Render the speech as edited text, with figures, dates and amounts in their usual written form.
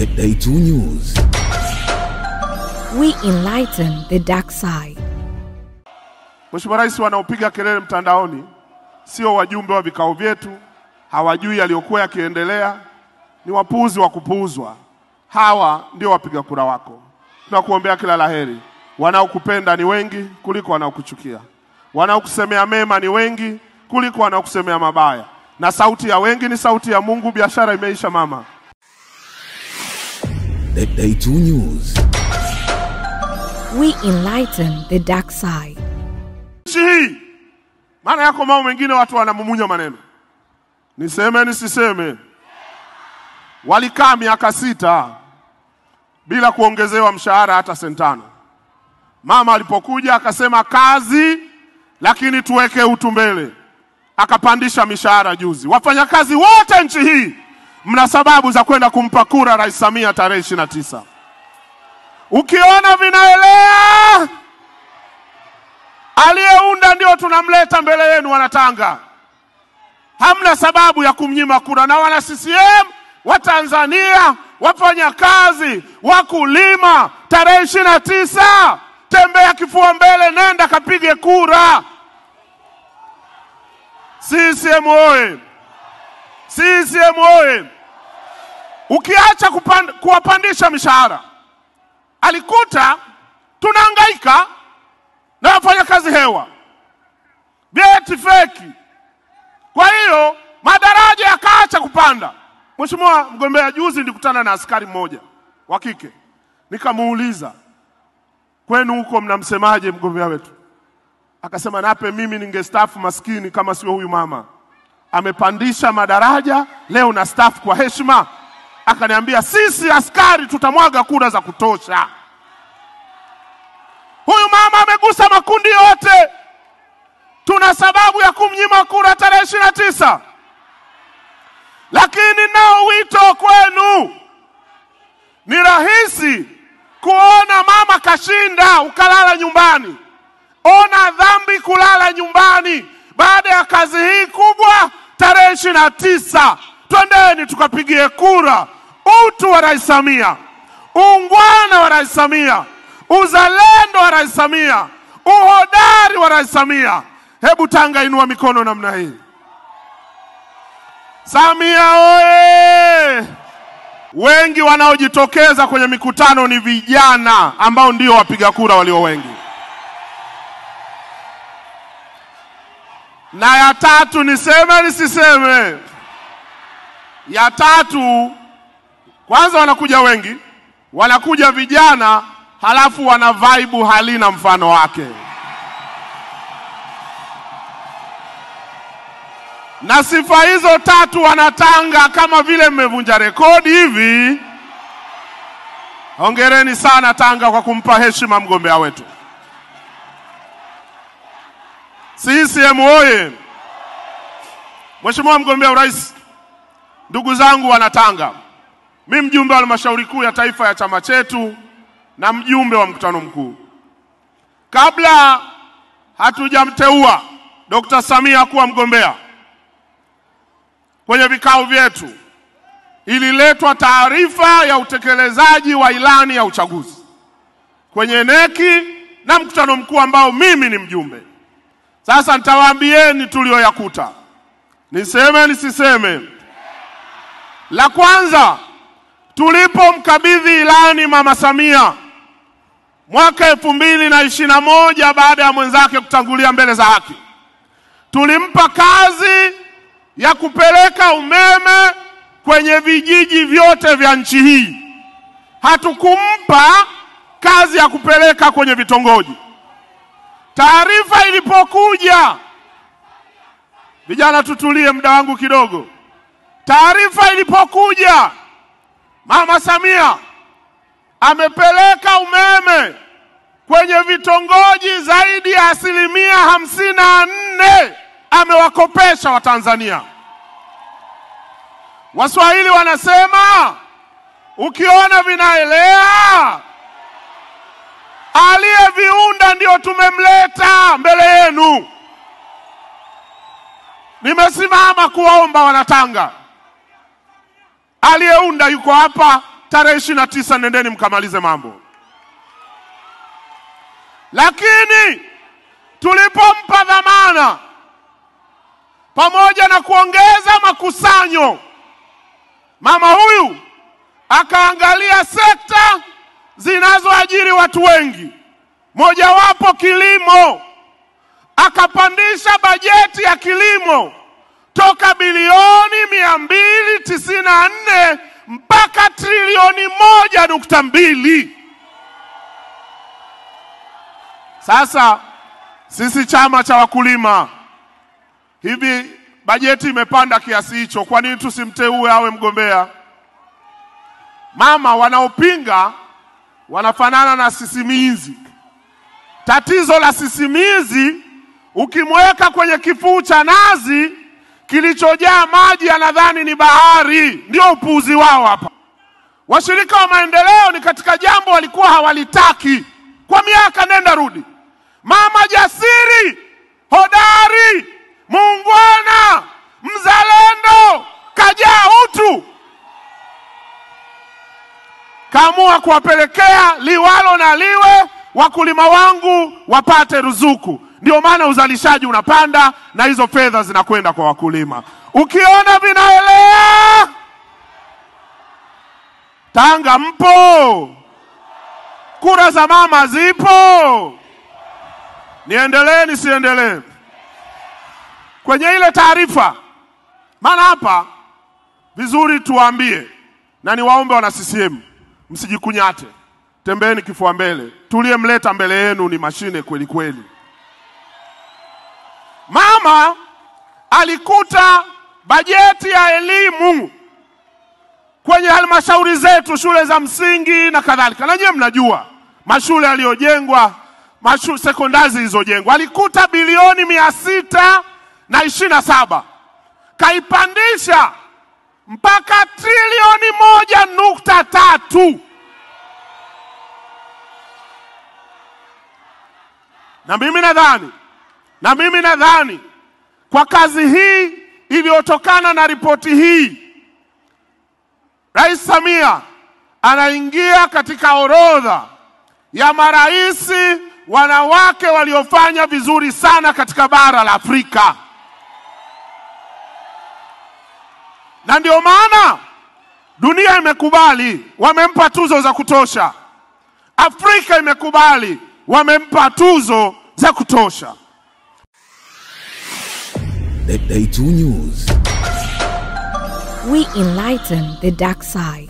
Day 2 News. We enlighten the dark side. Mheshimiwa Rais, wanaopiga kelele mtandaoni sio wajumbe wa vikao vyetu, hawajui yaliyokuwa yakiendelea, ni wapuuzi wa kupuuzwa. Hawa ndio wapiga kura wako. Tunakuombea kila laheri. Wanaokupenda ni wengi kuliko wanaokuchukia. Wanaokusemea mema ni wengi kuliko wanaokusemea mabaya. Na sauti ya wengi ni sauti ya Mungu. Biashara imeisha mama. Day 2 News. We enlighten the dark side. Hii maana yako mambo mengine watu wanamumunya maneno. Niseme nisiseme? Walikaa miaka 6 bila kuongezewa mshahara hata sentano. Mama alipokuja akasema kazi, lakini tuweke utu mbele. Akapandisha mishahara juzi. Wafanyakazi wote nchi hii mna sababu za kwenda kumpa kura Rais Samia tarehe 29. Ukiona vinaelea, aliyeunda ndio tunamleta mbele yenu wanatanga. Hamna sababu ya kumnyima kura. Na wana CCM wa Tanzania, wafanyakazi, wakulima, tarehe 29 tembea kifua mbele, nenda kapige kura. CCM oye! CCM oye! Ukiacha kuwapandisha mishahara, alikuta tunahangaika na wafanyakazi hewa, vyeti feki. Kwa hiyo madaraja yakaacha kupanda. Mheshimiwa mgombea, juzi nilikutana na askari mmoja wa kike, nikamuuliza, kwenu huko mnamsemaje mgombea wetu? Akasema, nape mimi ningestaafu maskini kama sio huyu mama. Amepandisha madaraja, leo na staafu kwa heshima. Akaniambia, sisi askari tutamwaga kura za kutosha. Huyu mama amegusa makundi yote. Tuna sababu ya kumnyima kura tarehe 29. Lakini nao wito kwenu, ni rahisi kuona mama kashinda ukalala nyumbani. Ona dhambi kulala nyumbani baada ya kazi hii kubwa. Tarehe 29 twendeni tukapigie kura. Utu wa Rais Samia, uungwana wa Rais Samia, uzalendo wa Rais Samia, uhodari wa Rais Samia. Hebu Tanga inua mikono namna hii. Samia oye! Wengi wanaojitokeza kwenye mikutano ni vijana ambao ndio wapiga kura walio wengi. Na ya tatu, niseme nisiseme? Ya tatu, kwanza wanakuja wengi, wanakuja vijana, halafu wana vibe halina mfano wake. Na sifa hizo tatu wanatanga kama vile mmevunja rekodi hivi. Hongereni sana Tanga kwa kumpa heshima mgombea wetu. CCM oye! Mheshimiwa mgombea urais, ndugu zangu wanatanga, mimi mjumbe wa halmashauri kuu ya taifa ya chama chetu na mjumbe wa mkutano mkuu. Kabla hatujamteua Dr. Samia kuwa mgombea, kwenye vikao vyetu ililetwa taarifa ya utekelezaji wa ilani ya uchaguzi kwenye neki na mkutano mkuu ambao mimi ni mjumbe. Sasa nitawaambieni tulioyakuta. Niseme nisiseme? La kwanza, tulipomkabidhi ilani Mama Samia mwaka 2021 baada ya mwenzake kutangulia mbele za haki, tulimpa kazi ya kupeleka umeme kwenye vijiji vyote vya nchi hii. Hatukumpa kazi ya kupeleka kwenye vitongoji. Taarifa ilipokuja, vijana tutulie muda wangu kidogo. Taarifa ilipokuja, Mama Samia amepeleka umeme kwenye vitongoji zaidi ya 54%, amewakopesha Watanzania. Waswahili wanasema ukiona vinaelea, aliyeviunda ndio tumemleta mbele yenu. Nimesimama kuwaomba wanatanga, aliyeunda yuko hapa, Tarehe 29 nendeni mkamalize mambo. Lakini tulipompa dhamana pamoja na kuongeza makusanyo, mama huyu akaangalia sekta zinazoajiri watu wengi, mojawapo kilimo. Akapandisha bajeti ya kilimo toka bilioni 294 mpaka trilioni 1.2. Sasa sisi chama cha wakulima, hivi bajeti imepanda kiasi hicho, kwa nini tusimteue awe mgombea? Mama, wanaopinga wanafanana na sisimizi. Tatizo la sisimizi, ukimweka kwenye kifuu cha nazi kilichojaa maji anadhani ni bahari. Ndio upuuzi wao hapa. Washirika wa maendeleo ni katika jambo walikuwa hawalitaki kwa miaka nenda rudi. Mama jasiri, hodari, muungwana, mzalendo, kajaa utu, kaamua kuwapelekea liwalo na liwe, wakulima wangu wapate ruzuku. Ndio maana uzalishaji unapanda na hizo fedha zinakwenda kwa wakulima. Ukiona vinaelea, Tanga mpo, kura za mama zipo. Niendelee nisiendelee kwenye ile taarifa? Maana hapa vizuri tuwaambie, na niwaombe wana CCM, msijikunyate, tembeeni kifua mbele. Tuliyemleta mbele yenu ni mashine kweli kweli. Mama alikuta bajeti ya elimu kwenye halmashauri zetu, shule za msingi na kadhalika. Na nyinyi mnajua mashule yaliyojengwa, mashule sekondari zilizojengwa, alikuta bilioni 627, kaipandisha mpaka trilioni 1.3. Na mimi nadhani kwa kazi hii iliyotokana na ripoti hii, Rais Samia anaingia katika orodha ya maraisi wanawake waliofanya vizuri sana katika bara la Afrika. Na ndio maana dunia imekubali, wamempa tuzo za kutosha. Afrika imekubali, wamempa tuzo za kutosha. Day 2 News. We enlighten the dark side.